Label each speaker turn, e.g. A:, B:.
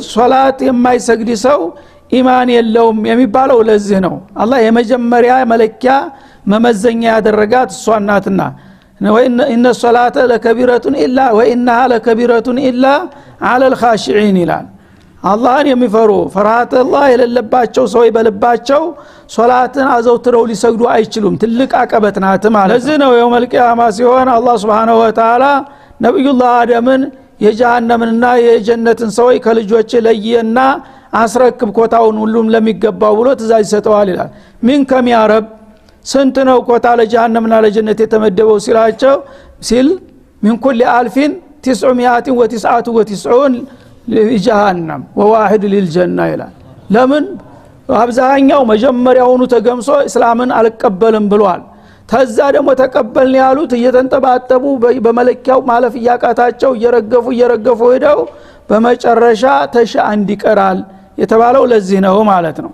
A: ሶላት የማይሰግድ ሰው ኢማን የለውም የሚባለው ለዚህ ነው። አላህ የመጀመሪያ መለኪያ መመዘኛ ያደረጋት እሷ ናትና ወኢነ ሶላተ ለከቢረቱን ኢላ ወኢነሃ ለከቢረቱን ኢላ ዐለል ኻሺዒን ይላል። አላህን የሚፈሩ ፍርሃተ አላህ የሌለባቸው ሰው በልባቸው ሶላትን አዘውትረው ሊሰግዱ አይችሉም። ትልቅ አቀበት ናት ማለት። ለዚህ ነው የውመል ቂያማ ሲሆን አላህ Subhanahu Wa Ta'ala ነብዩላህ አደምን የጀሃነምንና የጀነትን ሰው ከልጆች ለየና አስረክብ ኮታውን ሁሉም ለሚገባው ብሎ ትእዛዝ ይሰጠዋል ይላል። ሚን ከም ያ ረብ ስንት ነው ኮታ ለጀሃነምና ለጀነት የተመደበው ሲላቸው ሲል ሚን ኩል አልፊን 999 ለጀሃነም ወዋሂድ ሊልጀና ይላል። ለምን አብዛኛው መጀመሪያውኑ ተገምሶ እስላምን አልቀበልም ብሏል። ተዛ ደግሞ ተቀበልን ያሉት እየተንጠባጠቡ በመለኪያው ማለፍ እያቃታቸው እየረገፉ ሄደው በመጨረሻ ተሻ አንድ ይቀራል የተባለው ለዚህ ነው ማለት ነው።